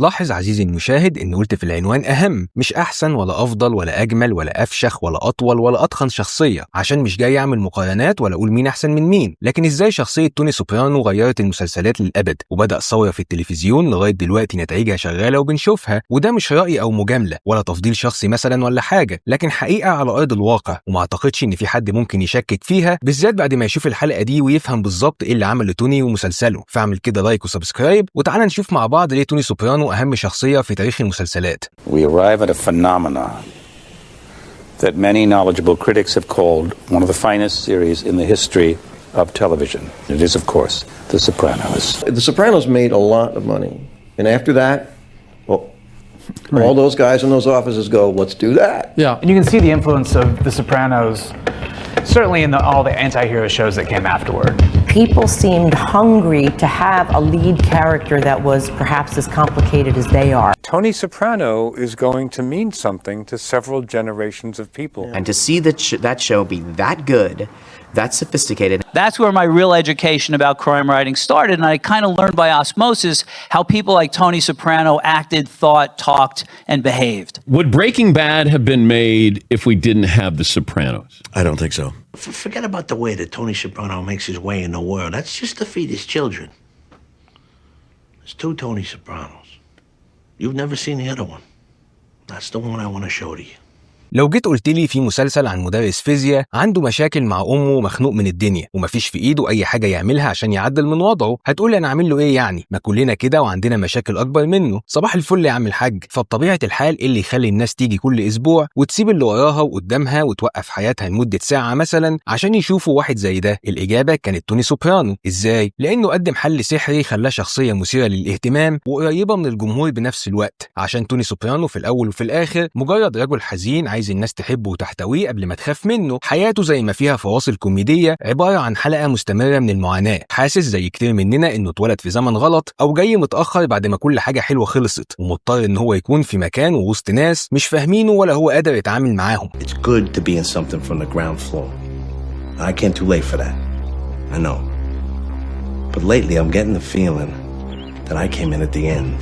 لاحظ عزيزي المشاهد ان قلت في العنوان اهم، مش احسن ولا افضل ولا اجمل ولا افشخ ولا اطول ولا اتخن شخصيه، عشان مش جاي اعمل مقارنات ولا اقول مين احسن من مين، لكن ازاي شخصية توني سوبرانو غيرت المسلسلات للابد وبدا ثورة في التلفزيون لغاية دلوقتي نتائجها شغالة وبنشوفها. وده مش راي او مجاملة ولا تفضيل شخصي مثلا ولا حاجه، لكن حقيقة على ارض الواقع، وما اعتقدش ان في حد ممكن يشكك فيها، بالذات بعد ما يشوف الحلقة دي ويفهم بالظبط ايه اللي عمله توني ومسلسله. فاعمل كده like و subscribe وتعالى نشوف مع بعض ليه توني سوبرانو اهم شخصية في تاريخ المسلسلات. We arrive at a phenomenon that many knowledgeable critics have called one of the finest series in the history of television. It is, of course, The Sopranos. The Sopranos made a lot of money. And after that, well, all those guys in those offices go, "Let's do that." Yeah. And you can see the influence of The Sopranos certainly in all the anti-hero shows that came afterward. People seemed hungry to have a lead character that was perhaps as complicated as they are. Tony Soprano is going to mean something to several generations of people. And to see that show be that good, that sophisticated. That's where my real education about crime writing started, and I kind of learned by osmosis how people like Tony Soprano acted, thought, talked, and behaved. Would Breaking Bad have been made if we didn't have The Sopranos? I don't think so. Forget about the way that Tony Soprano makes his way in the world. That's just to feed his children. There's two Tony Sopranos. You've never seen the other one. That's the one I want to show to you. لو جيت قلت لي في مسلسل عن مدرس فيزياء عنده مشاكل مع امه ومخنوق من الدنيا ومفيش في ايده اي حاجة يعملها عشان يعدل من وضعه، هتقول لي انا اعمل له ايه يعني؟ ما كلنا كده وعندنا مشاكل اكبر منه. صباح الفل يا عم الحاج. فبطبيعه الحال ايه اللي يخلي الناس تيجي كل اسبوع وتسيب اللي وراها وقدامها وتوقف حياتها لمدة ساعة مثلا عشان يشوفوا واحد زي ده؟ الاجابة كانت توني سوبرانو. ازاي؟ لانه قدم حل سحري خلاه شخصية مثيرة للاهتمام وقريبه من الجمهور بنفس الوقت، عشان توني سوبرانو في الاول وفي الاخر مجرد رجل حزين عايز الناس تحبه وتحتويه قبل ما تخاف منه. حياته زي ما فيها فواصل كوميدية عبارة عن حلقة مستمرة من المعاناه، حاسس زي كتير مننا انه اتولد في زمن غلط او جاي متاخر بعد ما كل حاجة حلوة خلصت، ومضطر ان هو يكون في مكان ووسط ناس مش فاهمينه ولا هو قادر يتعامل معاهم. It's good to be in something from the ground floor. I came too late for that. I know. But lately I'm getting the feeling that I came in at the end.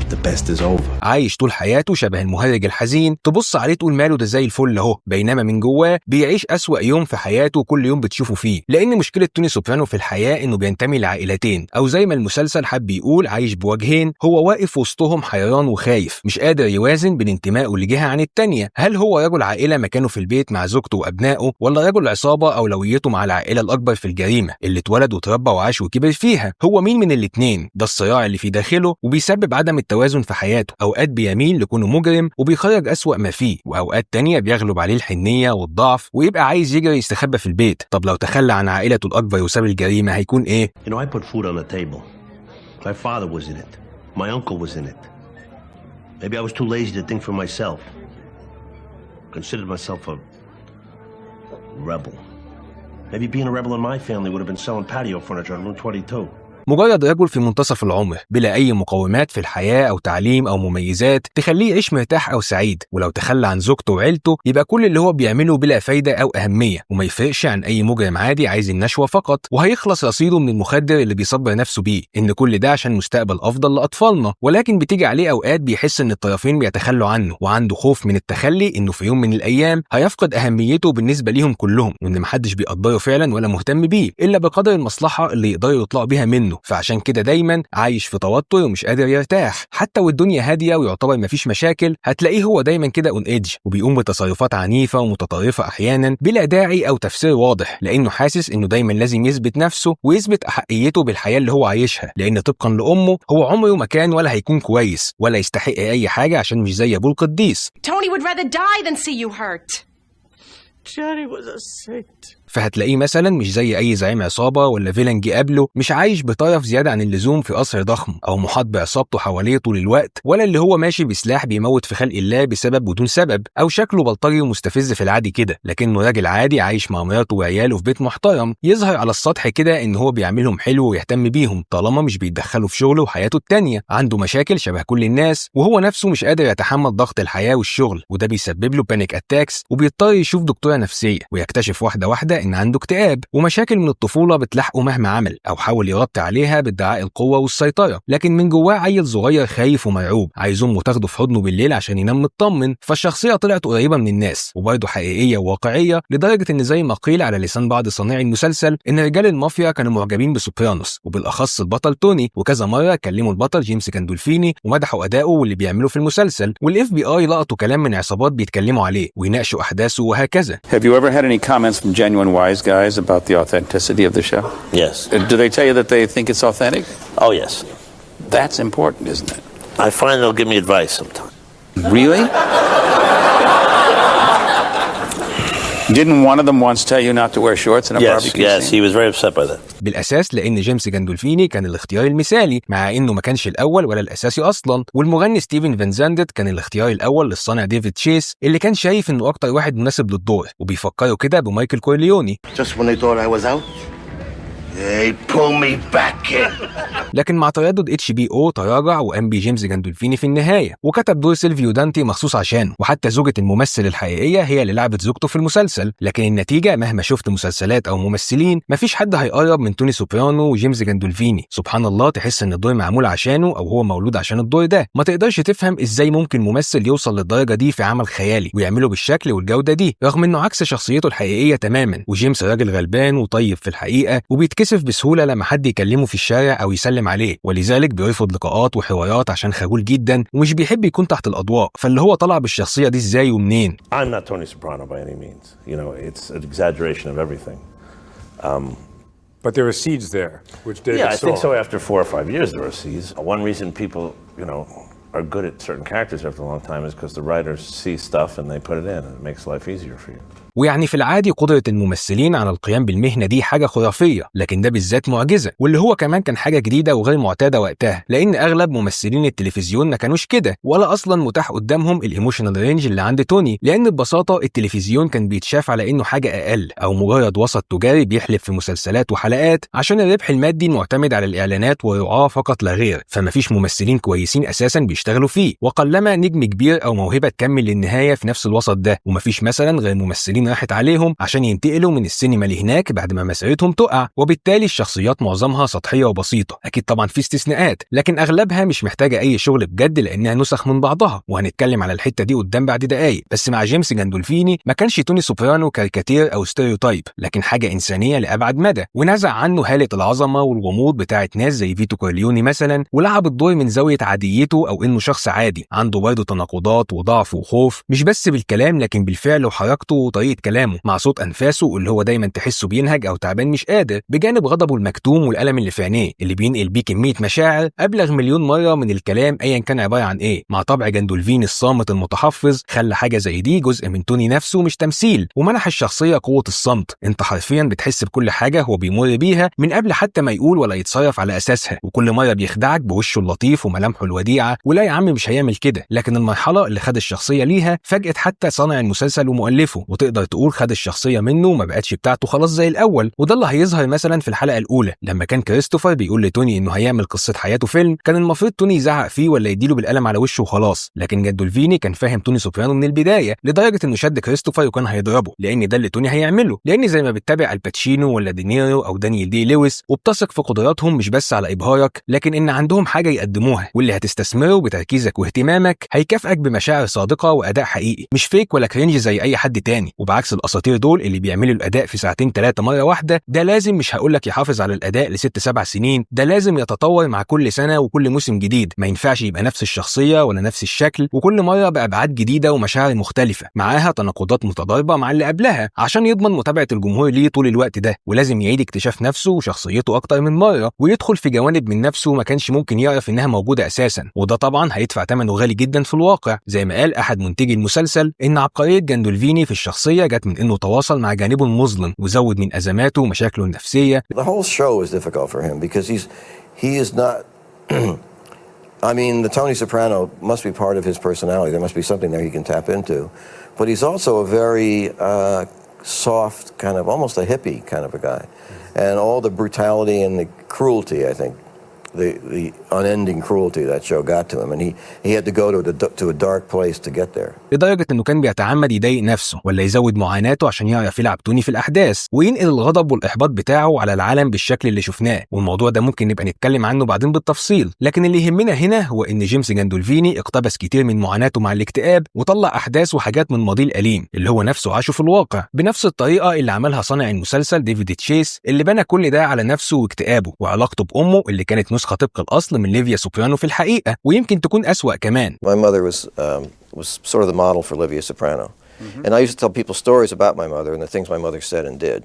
The best is over. عايش طول حياته شبه المهرج الحزين، تبص عليه تقول ماله ده زي الفل اهو، بينما من جواه بيعيش أسوأ يوم في حياته كل يوم بتشوفه فيه. لأن مشكلة توني سوبرانو في الحياة إنه بينتمي لعائلتين، أو زي ما المسلسل حب يقول عايش بوجهين، هو واقف وسطهم حيران وخايف، مش قادر يوازن بين انتمائه لجهة عن التانية. هل هو رجل عائلة مكانه في البيت مع زوجته وأبنائه، ولا رجل عصابة أولويته مع العائلة الأكبر في الجريمة اللي اتولد وتربى وعاش وكبر فيها؟ هو مين من الاتنين؟ ده الصراع اللي في داخله وبيسبب عدم التوازن في حياته. اوقات بيميل لكونه مجرم وبيخرج اسوأ ما فيه، واوقات تانية بيغلب عليه الحنية والضعف ويبقى عايز يجري يستخبى في البيت. طب لو تخلى عن عائلته الاكبر وساب الجريمة هيكون ايه؟ You know, I put food on the table. My father was in it. My uncle was in it. Maybe I was too lazy to think for myself. Considered myself a rebel. Maybe being a rebel in my family would have been selling patio furniture on Route 22. مجرد رجل في منتصف العمر بلا أي مقومات في الحياة أو تعليم أو مميزات تخليه يعيش مرتاح أو سعيد، ولو تخلى عن زوجته وعيلته يبقى كل اللي هو بيعمله بلا فايدة أو أهمية، وما يفرقش عن أي مجرم عادي عايز النشوة فقط، وهيخلص رصيده من المخدر اللي بيصبر نفسه بيه إن كل ده عشان مستقبل أفضل لأطفالنا. ولكن بتيجي عليه أوقات بيحس إن الطرفين بيتخلوا عنه، وعنده خوف من التخلي إنه في يوم من الأيام هيفقد أهميته بالنسبة ليهم كلهم، وإن محدش بيقدره فعلا ولا مهتم بيه إلا بقدر المصلحة اللي يقدروا يطلعوا بيها منه. فعشان كده دايما عايش في توتر ومش قادر يرتاح، حتى والدنيا هادية ويعتبر مفيش مشاكل هتلاقيه هو دايما كده on edge، وبيقوم بتصرفات عنيفة ومتطرفه احيانا بلا داعي او تفسير واضح، لانه حاسس انه دايما لازم يثبت نفسه ويثبت احقيته بالحياة اللي هو عايشها، لان طبقا لامه هو عمره ما كان ولا هيكون كويس ولا يستحق اي حاجة عشان مش زي ابوه القديس. Tony would rather die than see you hurt. Johnny was a saint. فهتلاقيه مثلا مش زي اي زعيم عصابة ولا villain جه قبله، مش عايش بترف زيادة عن اللزوم في قصر ضخم او محاط بعصابته حواليه طول الوقت، ولا اللي هو ماشي بسلاح بيموت في خلق الله بسبب ودون سبب، او شكله بلطجي ومستفز في العادي كده، لكنه راجل عادي عايش مع مراته وعياله في بيت محترم، يظهر على السطح كده ان هو بيعاملهم حلو ويهتم بيهم طالما مش بيتدخلوا في شغله وحياته التانية. عنده مشاكل شبه كل الناس، وهو نفسه مش قادر يتحمل ضغط الحياة والشغل، وده بيسبب له panic attacks، وبيضطر يشوف دكتورة نفسية ويكتشف واحدة واحدة ان ان عنده اكتئاب ومشاكل من الطفولة بتلاحقه مهما عمل او حاول يغطي عليها بادعاء القوة والسيطرة، لكن من جواه عيل صغير خايف ومرعوب عايز امه تاخده في حضنه بالليل عشان ينام مطمن. فالشخصيه طلعت قريبه من الناس وبرضه حقيقية وواقعيه، لدرجة ان زي ما قيل على لسان بعض صانعي المسلسل ان رجال المافيا كانوا معجبين بسوبرانوس وبالاخص البطل توني، وكذا مرة كلموا البطل جيمس جاندولفيني ومدحوا اداؤه واللي بيعمله في المسلسل، وال FBI لقطوا كلام من عصابات بيتكلموا عليه ويناقشوا احداثه وهكذا. Have you ever had any comments from genuine wise guys about the authenticity of the show? Yes. Do they tell you that they think it's authentic? Oh, yes. That's important, isn't it? I find they'll give me advice sometimes. Really? Didn't one of them once tell you not to wear shorts in a Yes, barbecue yes, scene? he was very upset by that. بالاساس لان جيمس جاندولفيني كان الاختيار المثالي، مع انه ما كانش الاول ولا الاساسي اصلا، والمغني ستيفن فان زاندت كان الاختيار الاول للصانع ديفيد تشيس اللي كان شايف انه اكتر واحد مناسب للدور، وبيفكروا كده بمايكل كورليوني. Just when they thought I was out, they pull me back in. لكن مع تردد HBO تراجع وقام بيه جيمس جاندولفيني في النهاية، وكتب دور سيلفيو دانتي مخصوص عشانه، وحتى زوجة الممثل الحقيقية هي اللي لعبت زوجته في المسلسل. لكن النتيجة مهما شفت مسلسلات او ممثلين مفيش حد هيقرب من توني سوبرانو وجيمس جاندولفيني. سبحان الله، تحس ان الدور معمول عشانه او هو مولود عشان الدور ده. ما تقدرش تفهم ازاي ممكن ممثل يوصل للدرجة دي في عمل خيالي ويعمله بالشكل والجودة دي، رغم انه عكس شخصيته الحقيقية تماما. وجيمس راجل غلبان وطيب في الحقيقة، وبيتكسف بسهولة لما حد يكلمه في الشارع او يسلم عليه، ولذلك بيرفض لقاءات وحوارات عشان خجول جدا ومش بيحب يكون تحت الاضواء. فاللي هو طلع بالشخصية دي ازاي ومنين؟ I'm not Tony Soprano by any means. You know, it's an exaggeration of everything. But there are seeds there, which David Yeah, I saw. think so. After 4 or 5 years, there are seeds. One reason people, you know, are good at certain characters after a long time is because the writers see stuff and they put it in, and it makes life easier for you. ويعني في العادي قدرة الممثلين على القيام بالمهنة دي حاجة خرافية، لكن ده بالذات معجزة، واللي هو كمان كان حاجة جديدة وغير معتادة وقتها، لأن أغلب ممثلين التلفزيون ما كانوش كده، ولا أصلا متاح قدامهم ال emotional range اللي عند توني، لأن ببساطة التلفزيون كان بيتشاف على إنه حاجة أقل أو مجرد وسط تجاري بيحلب في مسلسلات وحلقات عشان الربح المادي المعتمد على الإعلانات والرعاة فقط لا غير، فمفيش ممثلين كويسين أساسا بيشتغلوا فيه، وقلما نجم كبير أو موهبة تكمل للنهاية في نفس الوسط ده، ومفيش مثلا غير ممثلين راحت عليهم عشان ينتقلوا من السينما لهناك بعد ما مسيرتهم تقع، وبالتالي الشخصيات معظمها سطحية وبسيطة. اكيد طبعا في استثناءات، لكن اغلبها مش محتاجه اي شغل بجد لانها نسخ من بعضها، وهنتكلم على الحتة دي قدام بعد دقايق. بس مع جيمس جاندولفيني ما كانش توني سوبرانو كاريكاتير او stereotype، لكن حاجة انسانيه لابعد مدى، ونزع عنه هاله العظمة والغموض بتاعه ناس زي فيتو كورليوني مثلا، ولعب الدور من زاوية عاديته او انه شخص عادي عنده برضه تناقضات وضعف وخوف، مش بس بالكلام لكن بالفعل وحركته وطريقه كلامه، مع صوت انفاسه اللي هو دايما تحسه بينهج او تعبان مش قادر، بجانب غضبه المكتوم والالم اللي في عينيه اللي بينقل بيه كمية مشاعر ابلغ مليون مرة من الكلام ايا كان عبارة عن ايه. مع طبع جاندولفيني الصامت المتحفظ خلى حاجة زي دي جزء من توني نفسه مش تمثيل، ومنح الشخصية قوة الصمت. انت حرفيا بتحس بكل حاجة هو بيمر بيها من قبل حتى ما يقول ولا يتصرف على اساسها، وكل مرة بيخدعك بوشه اللطيف وملامحه الوديعة، ولا يا عم مش هيعمل كده. لكن المرحلة اللي خد الشخصية ليها فاجئت حتى صانع المسلسل ومؤلفه، وتقدر تقول خد الشخصية منه وما بقتش بتاعته خلاص زي الاول. وده اللي هيظهر مثلا في الحلقة الاولى لما كان كريستوفر بيقول لتوني انه هيعمل قصة حياته فيلم، كان المفروض توني يزعق فيه ولا يديله بالقلم على وشه وخلاص، لكن جاندولفيني كان فاهم توني سوبرانو من البداية لدرجة انه شد كريستوفر وكان هيضربه، لان ده اللي توني هيعمله، لان زي ما بتتابع الباتشينو ولا دينيرو او دانيال دي لويس وبتثق في قدراتهم مش بس على ابهارك، لكن ان عندهم حاجة يقدموها، واللي هتستثمره بتركيزك واهتمامك هيكافئك بمشاعر صادقة واداء حقيقي، مش fake ولا cringe زي اي حد تاني. وبعكس الاساطير دول اللي بيعملوا الاداء في ساعتين 3 مرة واحدة، ده لازم مش هقولك يحافظ على الاداء ل6 7 سنين، ده لازم يتطور مع كل سنة وكل موسم جديد، ما ينفعش يبقى نفس الشخصية ولا نفس الشكل، وكل مرة بابعاد جديدة ومشاعر مختلفة معاها تناقضات متضاربة مع اللي قبلها، عشان يضمن متابعه الجمهور ليه طول الوقت ده. ولازم يعيد اكتشاف نفسه وشخصيته اكتر من مرة، ويدخل في جوانب من نفسه ما كانش ممكن يعرف انها موجودة اساسا، وده طبعا هيدفع ثمنه غالي جدا في الواقع. زي ما قال احد منتجي المسلسل ان عبقرية جاندولفيني في الشخصية جت من انه تواصل مع جانبه المظلم وزود من ازماته ومشاكله النفسية. The whole show is difficult for him because he is not I mean, the Tony Soprano must be part of his personality. There must be something there he can tap into. But he's also a very soft, kind of almost a hippie kind of a guy. And all the brutality and the cruelty, I think, The unending cruelty of that show got to him, and he had to go to a dark place to get there. لدرجة إنه كان بيتعمد يضايق نفسه ولا يزود معاناته عشان يعرف يلعب توني في الأحداث وينقل الغضب والإحباط بتاعه على العالم بالشكل اللي شفناه. والموضوع ده ممكن نبقى نتكلم عنه بعدين بالتفصيل، لكن اللي يهمنا هنا هو إن جيمس جاندولفيني اقتبس كتير من معاناته مع الاكتئاب وطلع أحداث وحاجات من ماضيه الأليم اللي هو نفسه عاشه في الواقع، بنفس الطريقة اللي عملها صانع المسلسل ديفيد تشيس اللي بنى كل ده على نفسه واكتئابه وعلاقته بأمه اللي كانت نسخة طبق الأصل من ليفيا سوبرانو في الحقيقة، ويمكن تكون أسوأ كمان. My mother was sort of the model for Livia Soprano. And I used to tell people stories about my mother and the things my mother said and did.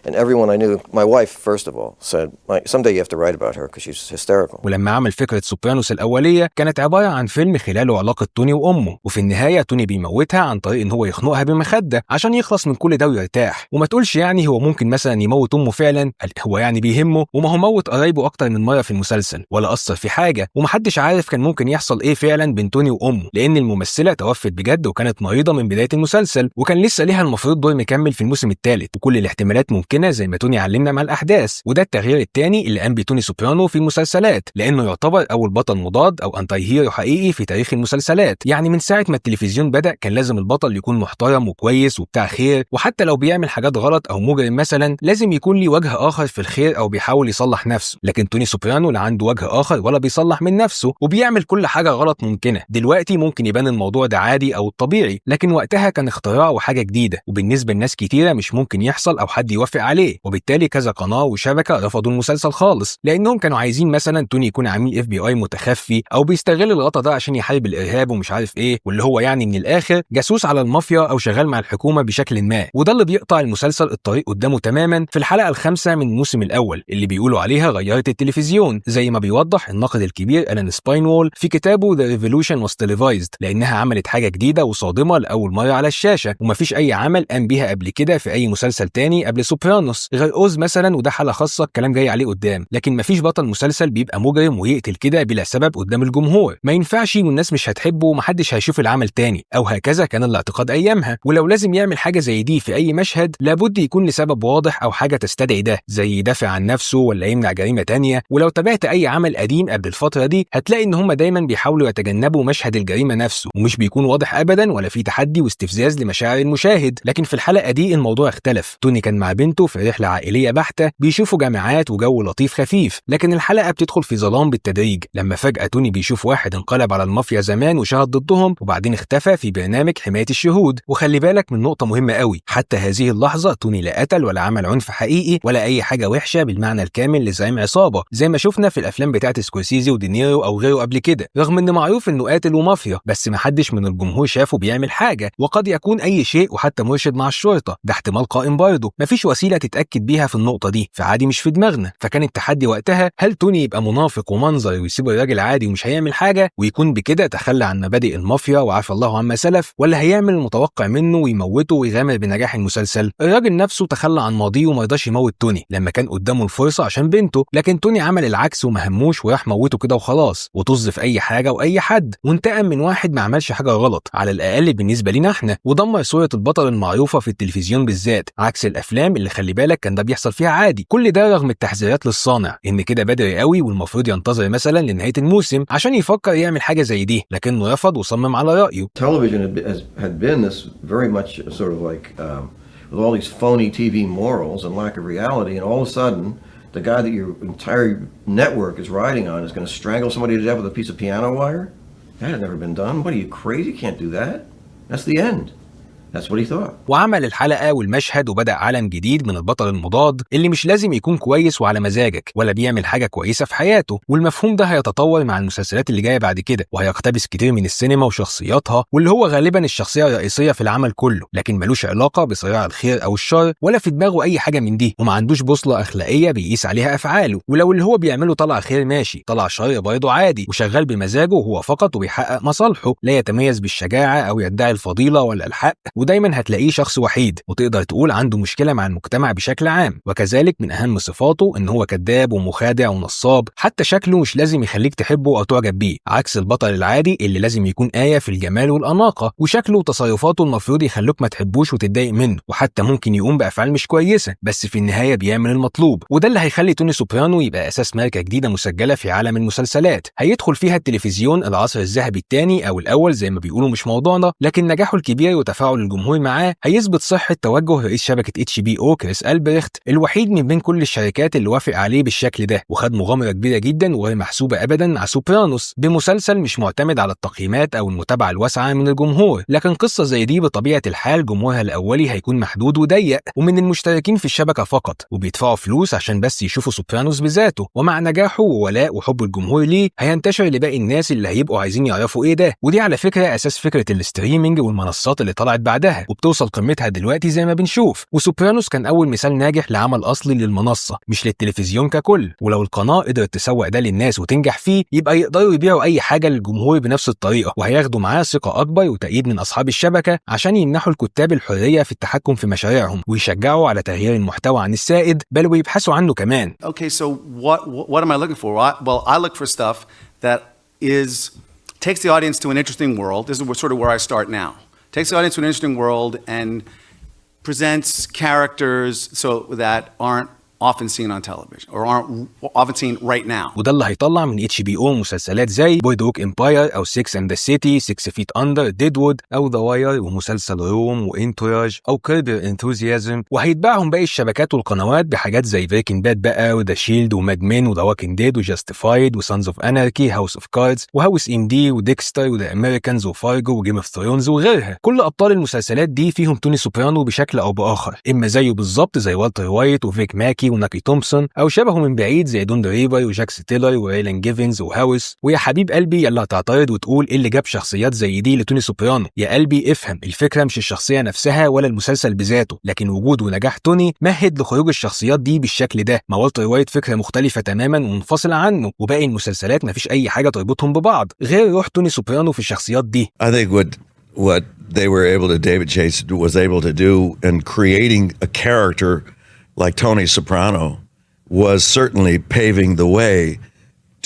And everyone I knew, my wife, first of all, said, "Someday you have to write about her because she's hysterical." ولما عمل فكرة سوبرانوس الأولية كانت عبارة عن فيلم خلاله علاقة توني وأمه، وفي النهاية توني بيموتها عن طريق إن هو يخنقها بمخدة عشان يخلص من كل ده ويرتاح. وما تقولش يعني هو ممكن مثلا يموت أمه فعلا، هو يعني بيهمه؟ وما هو موت قرايبه أكتر من مرة في المسلسل ولا أثر في حاجة، ومحدش عارف كان ممكن يحصل إيه فعلا بين توني وأمه، لأن الممثلة توفت بجد وكانت مريضة من بداية المسلسل، وكان لسه ليها المفروض دور مكمل في الموسم الثالث، وكل الاحتمالات ممكنة زي ما توني علمنا مع الأحداث. وده التغيير الثاني اللي قام بيه توني سوبرانو في المسلسلات، لأنه يعتبر أول بطل مضاد أو anti-hero حقيقي في تاريخ المسلسلات. يعني من ساعة ما التلفزيون بدأ كان لازم البطل يكون محترم وكويس وبتاع خير، وحتى لو بيعمل حاجات غلط أو مجرم مثلا لازم يكون ليه وجه آخر في الخير أو بيحاول يصلح نفسه. لكن توني سوبرانو لا عنده وجه آخر ولا بيصلح من نفسه، وبيعمل كل حاجة غلط ممكنة. دلوقتي ممكن يبان الموضوع ده عادي أو الطبيعي، لكن وقتها كان اختراع وحاجة جديدة، وبالنسبة لناس كتيرة مش ممكن يحصل أو حد يوافق عليه، وبالتالي كذا قناة وشبكة رفضوا المسلسل خالص، لأنهم كانوا عايزين مثلا توني يكون عميل FBI متخفي أو بيستغل الغطا ده عشان يحارب الإرهاب ومش عارف إيه، واللي هو يعني من الآخر جاسوس على المافيا أو شغال مع الحكومة بشكل ما. وده اللي بيقطع المسلسل الطريق قدامه تماما في الحلقة الخامسة من الموسم الأول اللي بيقولوا عليها غيرت التلفزيون، زي ما بيوضح الناقد الكبير ألان سباينوول في كتابه The Revolution Was Televised، لأنها عملت حاجة جديدة وصادمة لأول مرة على الشاشة، ومفيش أي عمل قام بيها قبل كده في أي مسلسل تاني قبل سوبرانوس غير أوز مثلا، وده حالة خاصة الكلام جاي عليه قدام. لكن مفيش بطل مسلسل بيبقى مجرم ويقتل كده بلا سبب قدام الجمهور، ما ينفعش، والناس مش هتحبه ومحدش هيشوف العمل تاني، أو هكذا كان الاعتقاد أيامها. ولو لازم يعمل حاجة زي دي في أي مشهد لابد يكون لسبب واضح أو حاجة تستدعي ده، زي يدافع عن نفسه ولا يمنع جريمة تانية. ولو تابعت أي عمل قديم قبل الفترة دي هتلاقي إن هم دايما بيحاولوا يتجنبوا مشهد الجريمة نفسه، ومش بيكون واضح أبدا ولا في تحدي واستفزاز لمشاعر المشاهد. لكن في الحلقة دي الموضوع اختلف، توني كان مع بنته في رحلة عائلية بحتة، بيشوفوا جامعات وجو لطيف خفيف، لكن الحلقة بتدخل في ظلام بالتدريج لما فجأة توني بيشوف واحد انقلب على المافيا زمان وشهد ضدهم، وبعدين اختفى في برنامج حماية الشهود. وخلي بالك من نقطة مهمة قوي، حتى هذه اللحظة توني لا قتل ولا عمل عنف حقيقي ولا أي حاجة وحشة بالمعنى الكامل لزعيم عصابة زي ما شفنا في الأفلام بتاعت سكورسيزي ودينيرو أو غيره قبل كده، رغم إن معروف إنه قاتل ومافيا، بس محدش من الجمهور شافه بيعمل حاجة، وقد يكون أي شيء وحتى مرشد مع الشرطة، ده احتمال قائم برضه، مفيش وسيلة تتأكد بيها في النقطة دي، فعادي مش في دماغنا. فكان التحدي وقتها هل توني يبقى منافق ومنظر ويسيب الراجل عادي ومش هيعمل حاجة ويكون بكده تخلى عن مبادئ المافيا وعفى الله عما سلف، ولا هيعمل المتوقع منه ويموته ويغامر بنجاح المسلسل؟ الراجل نفسه تخلى عن ماضيه وما رضاش يموت توني لما كان قدامه الفرصة عشان بنته، لكن توني عمل العكس وما هموش وراح موته كده وخلاص، وطز في أي حاجة وأي حد، وانتقم من واحد ما عملش حاجة غلط على الأقل بالنسبة لينا احنا، ودمر صورة البطل المعروفة في التلفزيون بالذات، عكس الأفلام اللي خلي بالك كان ده بيحصل فيها عادي. كل ده رغم التحذيرات للصانع إن كده بدري قوي والمفروض ينتظر مثلا لنهاية الموسم عشان يفكر يعمل حاجة زي دي، لكنه رفض وصمم على رأيه. Television had been this very much sort of like with all these phony TV morals and lack of reality, and all of a sudden the guy that your entire network is riding on is going to strangle somebody to death with a piece of piano wire? That had never been done. What are you, crazy? You can't do that. That's the end. That's what he thought. وعمل الحلقة والمشهد وبدأ عالم جديد من البطل المضاد اللي مش لازم يكون كويس وعلى مزاجك ولا بيعمل حاجة كويسة في حياته، والمفهوم ده هيتطور مع المسلسلات اللي جاية بعد كده، وهيقتبس كتير من السينما وشخصياتها، واللي هو غالبا الشخصية الرئيسية في العمل كله، لكن ملوش علاقة بصراع الخير أو الشر ولا في دماغه أي حاجة من دي، وما عندوش بوصلة أخلاقية بيقيس عليها أفعاله، ولو اللي هو بيعمله طلع خير ماشي، طلع شر برضه عادي، وشغال بمزاجه هو فقط وبيحقق مصالحه، لا يتميز بالشجاعة أو يدعي الفضيلة ولا الحق، ودايما هتلاقيه شخص وحيد وتقدر تقول عنده مشكلة مع المجتمع بشكل عام. وكذلك من اهم صفاته ان هو كذاب ومخادع ونصاب، حتى شكله مش لازم يخليك تحبه او تعجب بيه، عكس البطل العادي اللي لازم يكون آية في الجمال والأناقة، وشكله وتصرفاته المفروض يخلوك ما تحبوش وتتضايق منه، وحتى ممكن يقوم بأفعال مش كويسة، بس في النهاية بيعمل المطلوب. وده اللي هيخلي توني سوبرانو يبقى أساس ماركة جديدة مسجلة في عالم المسلسلات، هيدخل فيها التلفزيون العصر الذهبي الثاني أو الأول زي ما بيقولوا، مش موضوعنا، لكن نجاحه الكبير وتفاعل الجمهور معاه هيثبت صحة توجه رئيس شبكة HBO كريس ألبريخت، الوحيد من بين كل الشركات اللي وافق عليه بالشكل ده، وخد مغامرة كبيرة جدا وغير محسوبة أبدا مع سوبرانوس، بمسلسل مش معتمد على التقييمات أو المتابعة الواسعة من الجمهور، لكن قصة زي دي بطبيعة الحال جمهورها الأولي هيكون محدود وضيق ومن المشتركين في الشبكة فقط، وبيدفعوا فلوس عشان بس يشوفوا سوبرانوس بذاته. ومع نجاحه وولاء وحب الجمهور ليه هينتشر لباقي الناس اللي هيبقوا عايزين يعرفوا ايه ده. ودي على فكرة أساس فكرة ال streaming والمنصات اللي طلعت بعدها وبتوصل قمتها دلوقتي زي ما بنشوف. وسوبرانوس كان أول مثال ناجح لعمل أصلي للمنصة مش للتلفزيون ككل، ولو القناة قدرت تسوق ده للناس وتنجح فيه يبقى يقدروا يبيعوا أي حاجة للجمهور بنفس الطريقة، وهياخدوا معاه ثقة أكبر وتأييد من أصحاب الشبكة عشان يمنحوا الكتاب الحرية في التحكم في مشاريعهم ويشجعوا على تغيير المحتوى عن السائد، بل ويبحثوا عنه كمان. Okay, so what am I looking for? Well, I look for stuff that is takes the audience to an interesting world. This is sort of where I start now. Takes the audience to an interesting world and presents characters so that aren't often seen on television or aren't often seen right now. وده اللي هيطلع من HBO مسلسلات زي Boardwalk Empire او 6 and the City، 6 Feet Under، Deadwood، او The Wire، ومسلسل Rome، و Entourage، او Curb Your Enthusiasm. وهيتبعهم باقي الشبكات والقنوات بحاجات زي Breaking Bad بقى، و The Shield، و Mad Men، و The Walking Dead، و Justified، و Sons of Anarchy، House of Cards، و House MD، و Dexter، و The Americans، و Fargo، و Game of Thrones وغيرها. كل ابطال المسلسلات دي فيهم توني سوبرانو بشكل او باخر، اما زيه بالظبط زي والتر وايت وفيك ماكي وناكي تومسون، او شبهه من بعيد زي دون دريبر وجاكس تيلر وريلان جيفنز وهاوس. ويا حبيب قلبي يلا هتعترض وتقول ايه اللي جاب شخصيات زي دي لتوني سوبرانو؟ يا قلبي افهم، الفكرة مش الشخصية نفسها ولا المسلسل بذاته، لكن وجود ونجاح توني مهد لخروج الشخصيات دي بالشكل ده. ما والتر وايت فكرة مختلفة تماما ومنفصله عنه، وباقي المسلسلات مفيش اي حاجة تربطهم ببعض غير روح توني سوبرانو في الشخصيات دي. I think what they were able to, David Chase was able to do in creating a character like Tony Soprano was certainly paving the way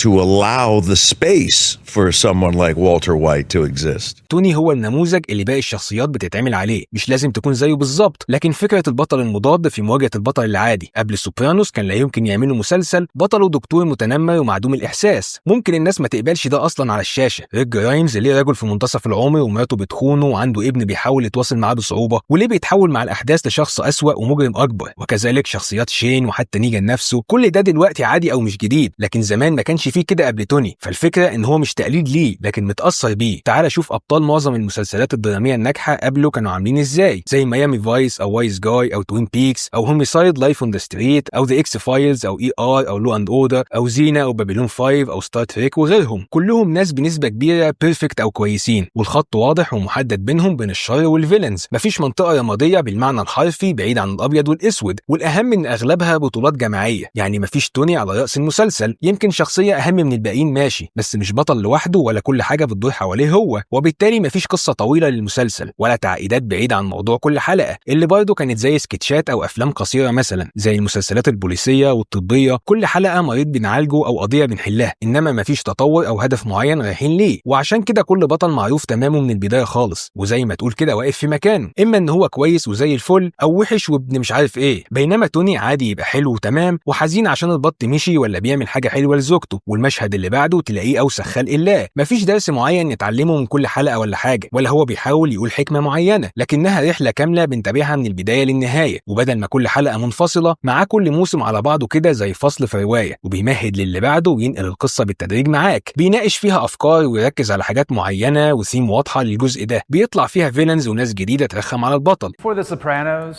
to allow the space for someone like Walter White to exist. توني هو النموذج اللي باقي الشخصيات بتتعمل عليه، مش لازم تكون زيه بالظبط، لكن فكرة البطل المضاد في مواجهة البطل العادي. قبل سوبرانوس كان لا يمكن يعملوا مسلسل بطلة دكتور متنمر ومعدوم الإحساس، ممكن الناس ما تقبلش ده أصلا على الشاشة. ريك جرايمز ليه رجل في منتصف العمر ومراته بتخونه وعنده ابن بيحاول يتواصل معاه بصعوبة، وليه بيتحول مع الأحداث لشخص أسوأ ومجرم أكبر؟ وكذلك شخصيات شين وحتى نيجان نفسه. كل ده دلوقتي عادي أو مش جديد، لكن زمان ما كانش فيه كده قبل توني. فالفكرة إن هو مش تقليد ليه لكن متأثر بيه. تعال شوف أبطال معظم المسلسلات الدرامية الناجحة قبله كانوا عاملين إزاي، زي Miami Vice أو Wiseguy أو Twin Peaks أو Homicide: Life on the Street أو The X-Files أو ER أو Law and Order أو Xena أو Babylon 5 أو Star Trek وغيرهم. كلهم ناس بنسبة كبيرة perfect أو كويسين، والخط واضح ومحدد بينهم، بين الشر وال villains، مفيش منطقة رمادية بالمعنى الحرفي بعيد عن الأبيض والأسود. والأهم إن أغلبها بطولات جماعية، يعني مفيش توني على رأس المسلسل، يمكن شخصية أهم من الباقيين ماشي، بس مش بطل لوحده ولا كل حاجة بتدور حواليه هو. وبالتالي مفيش قصة طويلة للمسلسل ولا تعقيدات بعيدة عن موضوع كل حلقة، اللي برضه كانت زي سكتشات أو أفلام قصيرة مثلا زي المسلسلات البوليسية والطبية، كل حلقة مريض بنعالجه أو قضية بنحلها، إنما مفيش تطور أو هدف معين رايحين ليه. وعشان كده كل بطل معروف تمامه من البداية خالص، وزي ما تقول كده واقف في مكانه، إما إن هو كويس وزي الفل أو وحش وابن مش عارف إيه. بينما توني عادي يبقى حلو وتمام وحزين عشان البط مشي ولا بيعمل حاجة حلوة لزوجته، والمشهد اللي بعده تلاقيه أوسخ خلق الله. مفيش درس معين نتعلمه من كل حلقة ولا حاجة، ولا هو بيحاول يقول حكمة معينة، لكنها رحلة كاملة بنتابعها من البداية للنهاية. وبدل ما كل حلقة منفصلة، معاه كل موسم على بعضه كده زي فصل في رواية، وبيمهد للي بعده وينقل القصة بالتدريج معاك، بيناقش فيها أفكار ويركز على حاجات معينة وثيم واضحة للجزء ده، بيطلع فيها villains وناس جديدة ترخم على البطل. Before The Sopranos,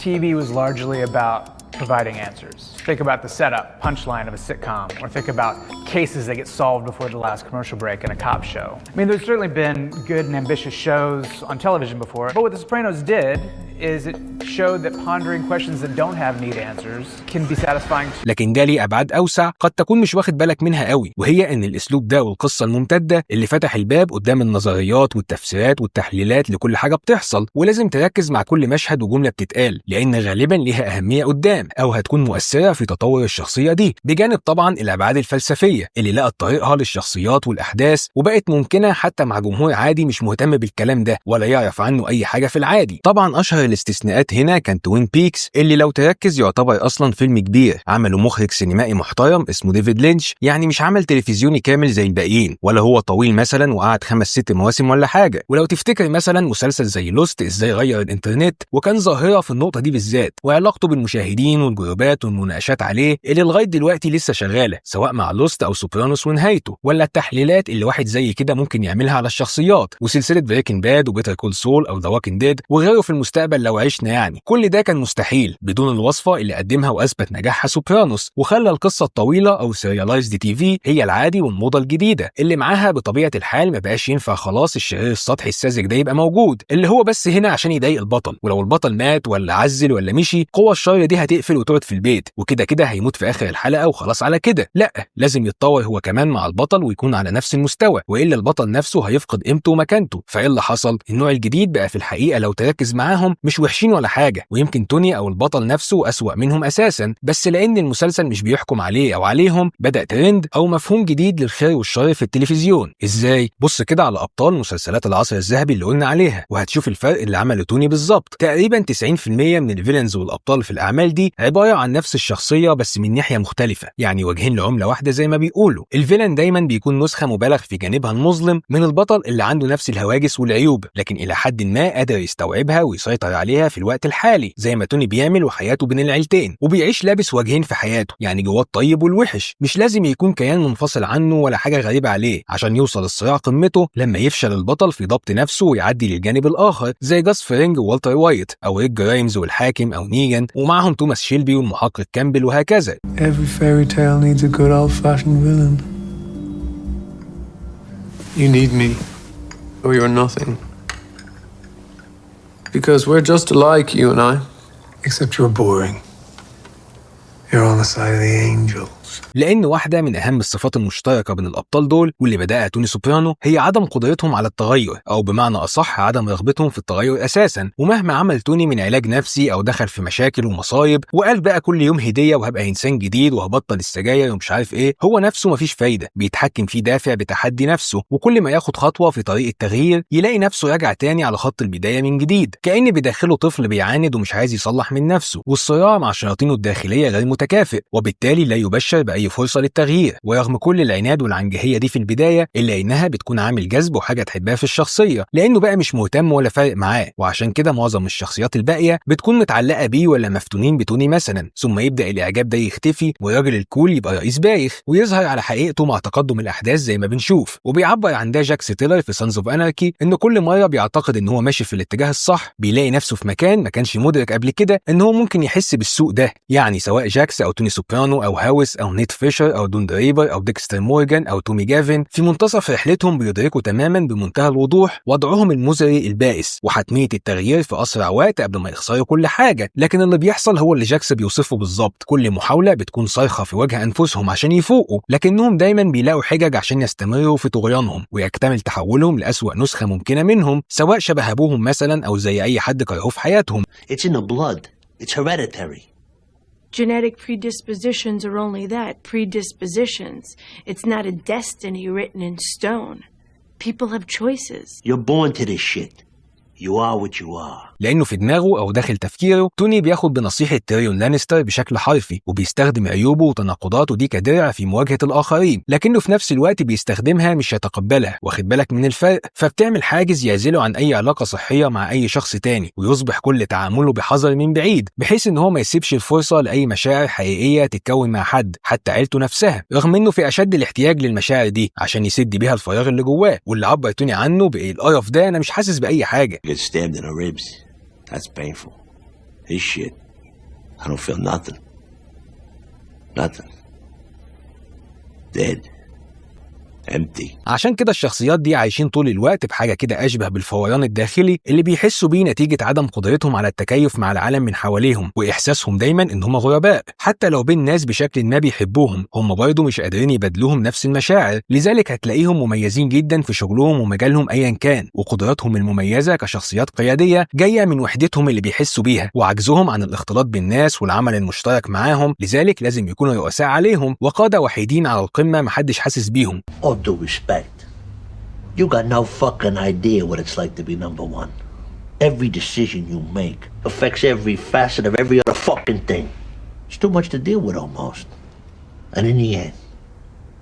TV was largely about providing answers. Think about the setup, punchline of a sitcom, or think about cases that get solved before the last commercial break in a cop show. I mean, there's certainly been good and ambitious shows on television before, but what The Sopranos did is it showed that pondering questions that don't have neat answers can be satisfying too. لكن ده ليه ابعاد اوسع قد تكون مش واخد بالك منها قوي، وهي ان الاسلوب ده والقصه الممتدة اللي فتح الباب قدام النظريات والتفسيرات والتحليلات لكل حاجة بتحصل، ولازم تركز مع كل مشهد وجملة بتتقال لان غالبا ليها اهمية قدام او هتكون مؤثرة في تطور الشخصية دي، بجانب طبعا الابعاد الفلسفية اللي لقت طريقها للشخصيات والاحداث وبقت ممكنة حتى مع جمهور عادي مش مهتم بالكلام ده ولا يعرف عنه اي حاجة في العادي. طبعا اشهر الاستثناءات هنا كان Twin Peaks، اللي لو تركز يعتبر اصلا فيلم كبير عمله مخرج سينمائي محترم اسمه ديفيد لينش، يعني مش عمل تلفزيوني كامل زي الباقيين، ولا هو طويل مثلا وقعد 5-6 مواسم ولا حاجة. ولو تفتكر مثلا مسلسل زي Lost ازاي غير الانترنت وكان ظاهره في النقطة دي بالذات، وعلاقته بالمشاهدين والجروبات والمناقشات عليه اللي لغاية دلوقتي لسه شغالة سواء مع Lost او Sopranos ونهايته، ولا التحليلات اللي واحد زي كده ممكن يعملها على الشخصيات، وسلسلة Breaking Bad و Better Call Saul او The Walking Dead وغيره في المستقبل لو عشنا. يعني كل ده كان مستحيل بدون الوصفة اللي قدمها واثبت نجاحها Sopranos، وخلى القصة الطويلة او serialized TV هي العادي والموضه الجديدة اللي معاها بطبيعة الحال ما بقاش ينفع خلاص الشرير السطحي الساذج ده يبقى موجود، اللي هو بس هنا عشان يضايق البطل، ولو البطل مات ولا عزل ولا مشي قوى الشر دي هتقفل وتقعد في البيت وكده كده هيموت في اخر الحلقة وخلاص على كده. لا، لازم يتطور هو كمان مع البطل ويكون على نفس المستوى، والا البطل نفسه هيفقد قيمته ومكانته. فايه اللي حصل؟ النوع الجديد بقى في الحقيقة لو تركز معاهم مش وحشين ولا حاجة، ويمكن توني او البطل نفسه اسوأ منهم اساسا، بس لان المسلسل مش بيحكم عليه او عليهم بدأ ترند او مفهوم جديد للخير والشر في التلفزيون. ازاي؟ بص كده على ابطال مسلسلات العصر الذهبي اللي قلنا عليها وهتشوف الفرق اللي عمله توني بالظبط. تقريبا 90% من ال villains والابطال في الاعمال دي عبارة عن نفس الشخصية بس من ناحية مختلفة، يعني وجهين لعمله واحدة زي ما بيقولوا. ال villain دايما بيكون نسخه مبالغ في جانبها المظلم من البطل اللي عنده نفس الهواجس والعيوب، لكن الى حد ما قادر يستوعبها ويسيطر عليها في الوقت الحالي زي ما توني بيعمل وحياته بين العيلتين، وبيعيش لابس وجهين في حياته، يعني جواه الطيب والوحش، مش لازم يكون كيان منفصل عنه ولا حاجة غريبة عليه عشان يوصل الصراع قمته لما يفشل البطل في ضبط نفسه ويعدي للجانب الاخر زي جاس فرينج ووالتر وايت او ريك جرايمز والحاكم او نيجان ومعهم توماس شيلبي والمحقق كامبل وهكذا. Every fairy tale needs a good old-fashioned villain. You need me, or you're nothing. Because we're just alike, you and I. Except you're boring. You're on the side of the angels. لأن واحدة من أهم الصفات المشتركة بين الأبطال دول واللي بدأها توني سوبرانو هي عدم قدرتهم على التغير، أو بمعنى أصح عدم رغبتهم في التغير أساسا. ومهما عمل توني من علاج نفسي أو دخل في مشاكل ومصايب وقال بقى كل يوم هدية وهبقى إنسان جديد وهبطل السجاير ومش عارف إيه، هو نفسه مفيش فايدة، بيتحكم فيه دافع بتحدي نفسه، وكل ما ياخد خطوة في طريق التغيير يلاقي نفسه راجع تاني على خط البداية من جديد، كأن بداخله طفل بيعاند ومش عايز يصلح من نفسه، والصراع مع شياطينه الداخلية غير متكافئ، وبالتالي لا يبشر بأي فرصة للتغيير. ورغم كل العناد والعنجهية دي في البداية إلا إنها بتكون عامل جذب وحاجة تحبها في الشخصية، لأنه بقى مش مهتم ولا فارق معاه، وعشان كده معظم الشخصيات الباقية بتكون متعلقة بيه ولا مفتونين بتوني مثلا. ثم يبدأ الإعجاب ده يختفي والراجل ال cool يبقى رئيس بايخ ويظهر على حقيقته مع تقدم الأحداث زي ما بنشوف. وبيعبر عن ده جاكس تيلر في Sons of Anarchy، إنه كل مرة بيعتقد إن هو ماشي في الاتجاه الصح بيلاقي نفسه في مكان ما كانش مدرك قبل كده إن هو ممكن يحس بالسوء ده، يعني سواء جاكس أو توني سوبرانو أو هاوس أو نيت فيشر أو دون دريبر أو ديكستر مورجان أو تومي جافن، في منتصف رحلتهم بيدركوا تماما بمنتهى الوضوح وضعهم المزري البائس وحتمية التغيير في أسرع وقت قبل ما يخسروا كل حاجة. لكن اللي بيحصل هو اللي جاكس بيوصفه بالظبط، كل محاولة بتكون صرخة في وجه أنفسهم عشان يفوقوا، لكنهم دايما بيلاقوا حجج عشان يستمروا في طغيانهم ويكتمل تحولهم لأسوأ نسخة ممكنة منهم، سواء شبه أبوهم مثلا أو زي أي حد كرهوه في حياتهم. It's in the blood. It's hereditary. Genetic predispositions are only that, predispositions. It's not a destiny written in stone. People have choices. You're born to this shit. You are what you are. لأنه في دماغه أو داخل تفكيره توني بياخد بنصيحة تيريون لانستر بشكل حرفي، وبيستخدم عيوبه وتناقضاته دي كدرع في مواجهة الآخرين، لكنه في نفس الوقت بيستخدمها مش يتقبلها، واخد بالك من الفرق؟ فبتعمل حاجز يعزله عن أي علاقة صحية مع أي شخص تاني، ويصبح كل تعامله بحذر من بعيد، بحيث إن هو ما يسيبش الفرصة لأي مشاعر حقيقية تتكون مع حد حتى عيلته نفسها، رغم إنه في أشد الاحتياج للمشاعر دي عشان يسد بيها الفراغ اللي جواه، واللي عبر توني عنه بإيه القرف ده، أنا مش حاسس بأي حاجة. Get stabbed in the ribs. That's painful. This shit, I don't feel nothing. Nothing. Dead. Empty. عشان كده الشخصيات دي عايشين طول الوقت بحاجة كده أشبه بالفوران الداخلي اللي بيحسوا بيه نتيجة عدم قدرتهم على التكيف مع العالم من حواليهم، وإحساسهم دايما إن هم غرباء حتى لو بين ناس بشكل ما بيحبوهم، هم برضه مش قادرين يبادلوهم نفس المشاعر. لذلك هتلاقيهم مميزين جدا في شغلهم ومجالهم أيا كان، وقدراتهم المميزة كشخصيات قيادية جاية من وحدتهم اللي بيحسوا بيها وعجزهم عن الاختلاط بالناس والعمل المشترك معاهم. لذلك لازم يكونوا رؤساء عليهم وقادة وحيدين على القمة محدش حاسس بيهم. All due respect, you got no fucking idea what it's like to be number one. Every decision you make affects every facet of every other fucking thing. It's too much to deal with almost. And in the end,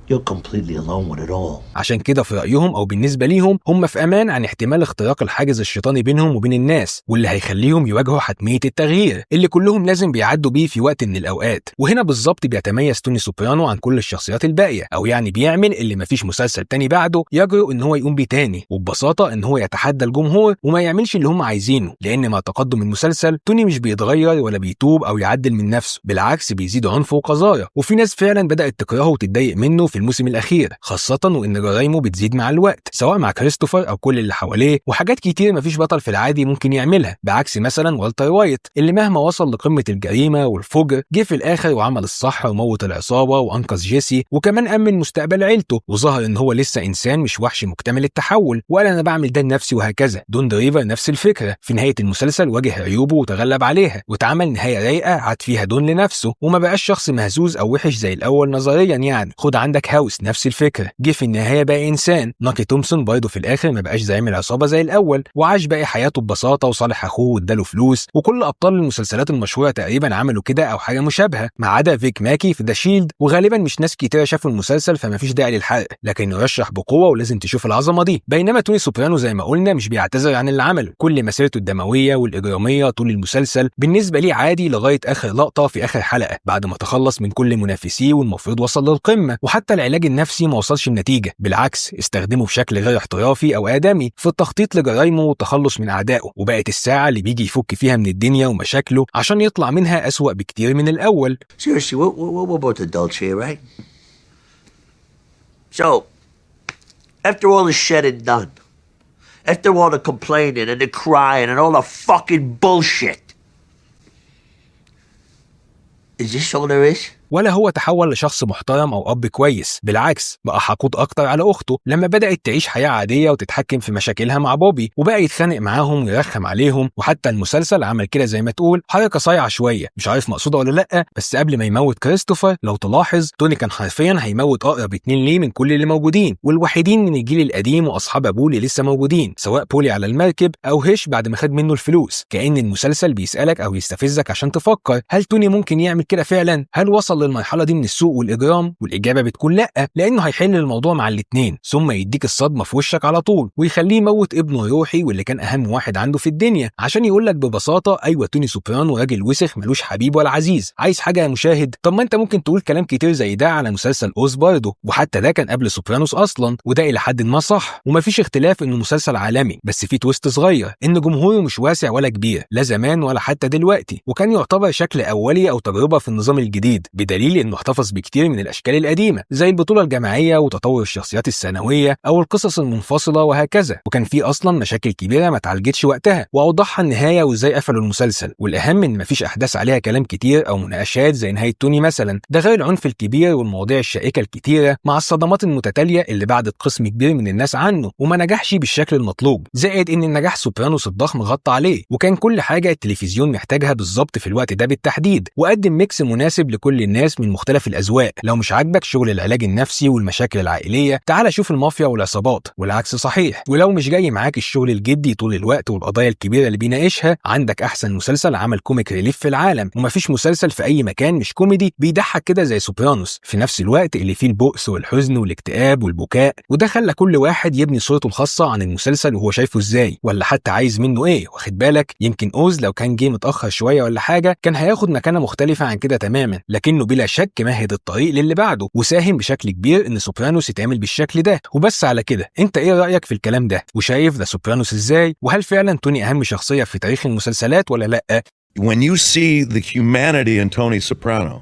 you're completely alone with it all. عشان كده في رأيهم أو بالنسبة ليهم هم في أمان عن احتمال اختراق الحاجز الشيطاني بينهم وبين الناس، واللي هيخليهم يواجهوا حتمية التغيير اللي كلهم لازم بيعدوا بيه في وقت من الأوقات. وهنا بالظبط بيتميز توني سوبرانو عن كل الشخصيات الباقية، أو يعني بيعمل اللي مفيش مسلسل تاني بعده يجرؤ إن هو يقوم بيه تاني، وببساطة إن هو يتحدى الجمهور وما يعملش اللي هم عايزينه. لأن مع تقدم المسلسل توني مش بيتغير ولا بيتوب أو يعدل من نفسه، بالعكس بيزيد عنفه وقذارة، وفي ناس فعلا بدأت تكرهه وتتضايق منه في الموسم الأخير، خاصة وإن جرايمه بتزيد مع الوقت سواء مع كريستوفر أو كل اللي حواليه، وحاجات كتير مفيش بطل في العادي ممكن يعملها، بعكس مثلا والتر وايت اللي مهما وصل لقمة الجريمة والفجر جه في الآخر وعمل الصح وموت العصابة وأنقذ جيسي، وكمان أمن مستقبل عيلته، وظهر إن هو لسه إنسان مش وحش مكتمل التحول، وقال أنا بعمل ده لنفسي وهكذا. دون دريفر نفس الفكرة، في نهاية المسلسل واجه عيوبه وتغلب عليها، واتعمل نهاية رايقة عاد فيها دون لنفسه وما بقاش شخص مهزوز أو وحش زي الأول نظريا يعني. خد عندك هاوس نفس الفكرة، جه في النهاية بقى إنسان. ناكي تومسون برضه في الآخر ما بقاش زعيم العصابة زي الأول، وعاش باقي حياته ببساطة وصالح أخوه واداله فلوس، وكل أبطال المسلسلات المشهورة تقريبا عملوا كده أو حاجة مشابهة، ما عدا فيك ماكي في The Shield، وغالبا مش ناس كتيرة شافوا المسلسل فما فيش داعي للحرق، لكن يرشح بقوة ولازم تشوف العظمة دي. بينما توني سوبرانو زي ما قلنا مش بيعتذر عن اللي عمله، كل مسيرته الدموية والإجرامية طول المسلسل بالنسبة ليه عادي لغاية آخر لقطة في آخر حلقة، بعد ما تخلص من كل منافسيه والمفروض وصل للقمة، وحتى العلاج النفسي ما وصلش لنتيجة، بالعكس استخدمه بشكل غير احترافي أو آدمي في التخطيط لجرايمه والتخلص من أعدائه، وبقت الساعة اللي بيجي يفك فيها من الدنيا ومشاكله عشان يطلع منها أسوأ بكتير من الأول. Seriously, we're both adults here, right? So, after all is said and done, after all the complaining and the crying and all the fucking bullshit, is this all there is? ولا هو تحول لشخص محترم أو أب كويس، بالعكس بقى حقود أكتر على أخته لما بدأت تعيش حياة عادية وتتحكم في مشاكلها مع بوبي، وبقى يتخانق معاهم ويرخم عليهم. وحتى المسلسل عمل كده زي ما تقول حركة صايعة شوية، مش عارف مقصودة ولا لأ، بس قبل ما يموت كريستوفر لو تلاحظ توني كان حرفيا هيموت أقرب اتنين ليه من كل اللي موجودين، والوحيدين من الجيل القديم وأصحاب أبوه اللي لسه موجودين، سواء بولي على المركب أو هيش بعد ما خد منه الفلوس. كأن المسلسل بيسألك أو يستفزك عشان تفكر هل توني ممكن يعمل كده فعلا؟ هل وصل للمرحلة دي من السوء والإجرام؟ والإجابة بتكون لأ، لأنه هيحل الموضوع مع الاتنين، ثم يديك الصدمة في وشك على طول ويخليه يموت ابنه روحي واللي كان أهم واحد عنده في الدنيا، عشان يقول لك ببساطة أيوة توني سوبرانو راجل وسخ ملوش حبيب ولا عزيز. عايز حاجة يا مشاهد؟ طب ما أنت ممكن تقول كلام كتير زي ده على مسلسل أوز برضه، وحتى ده كان قبل سوبرانوس أصلا، وده إلى حد ما صح، ومفيش اختلاف إنه مسلسل عالمي، بس في twist صغير إن جمهوره مش واسع ولا كبير، لا زمان ولا حتى دلوقتي، وكان يعتبر شكل أولي أو تجربة في النظام الجديد، بدليل انه احتفظ بكتير من الاشكال القديمة زي البطولة الجماعية وتطور الشخصيات الثانوية او القصص المنفصلة وهكذا. وكان في اصلا مشاكل كبيرة ما اتعالجتش وقتها، واوضحها النهاية وازاي قفلوا المسلسل. والاهم ان مفيش احداث عليها كلام كتير او مناقشات زي نهاية توني مثلا، ده غير العنف الكبير والمواضيع الشائكه الكتيرة مع الصدمات المتتالية اللي بعدت قسم كبير من الناس عنه وما نجحش بالشكل المطلوب، زائد ان النجاح سوبرانوس الضخم غطى عليه، وكان كل حاجة التلفزيون محتاجها بالظبط في الوقت ده بالتحديد، وقدم mix مناسب لكل الناس من مختلف الأذواق. لو مش عاجبك شغل العلاج النفسي والمشاكل العائلية تعال شوف المافيا والعصابات، والعكس صحيح. ولو مش جاي معاك الشغل الجدي طول الوقت والقضايا الكبيرة اللي بيناقشها، عندك أحسن مسلسل عمل comic relief في العالم، ومفيش مسلسل في أي مكان مش كوميدي بيضحك كده زي سوبرانوس، في نفس الوقت اللي فيه البؤس والحزن والاكتئاب والبكاء، وده خلى كل واحد يبني صورته الخاصة عن المسلسل وهو شايفه ازاي، ولا حتى عايز منه ايه. واخد بالك؟ يمكن أوز لو كان جه متأخر شوية ولا حاجة كان هياخد مكانة مختلفة عن كده تماما، لكنه بلا شك مهد الطريق للي بعده وساهم بشكل كبير ان سوبرانوس يتعمل بالشكل ده. وبس على كده، انت ايه رأيك في الكلام ده؟ وشايف The Sopranos ازاي؟ وهل فعلا توني اهم شخصية في تاريخ المسلسلات ولا لا؟ When you see the humanity in Tony Soprano,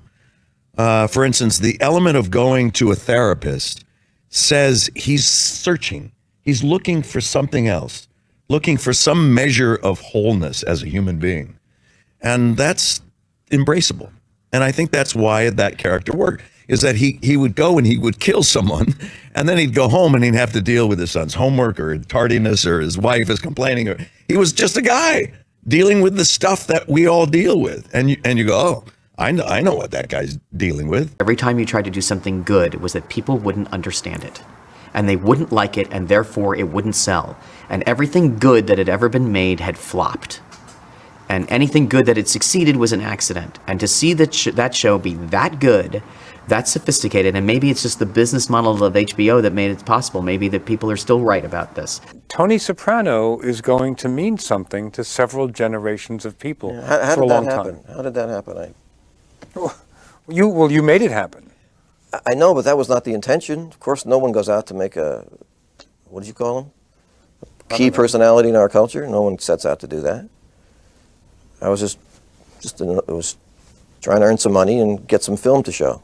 for instance, the element of going to a therapist says he's searching. He's looking for something else, looking for some measure of wholeness as a human being. And that's embraceable. And I think that's why that character worked, is that he would go and he would kill someone, and then he'd go home and he'd have to deal with his son's homework or tardiness or his wife is complaining. Or he was just a guy dealing with the stuff that we all deal with. And you go, oh, I know what that guy's dealing with. Every time you tried to do something good was that people wouldn't understand it, and they wouldn't like it, and therefore it wouldn't sell. And everything good that had ever been made had flopped. And anything good that had succeeded was an accident. And to see that that show be that good, that sophisticated, and maybe it's just the business model of HBO that made it possible. Maybe that people are still right about this. Tony Soprano is going to mean something to several generations of people how for a did that long happen? time. How did that happen? You made it happen. I know, but that was not the intention. Of course, no one goes out to make a, what did you call him? A key personality in our culture. No one sets out to do that. I was just was trying to earn some money and get some film to show.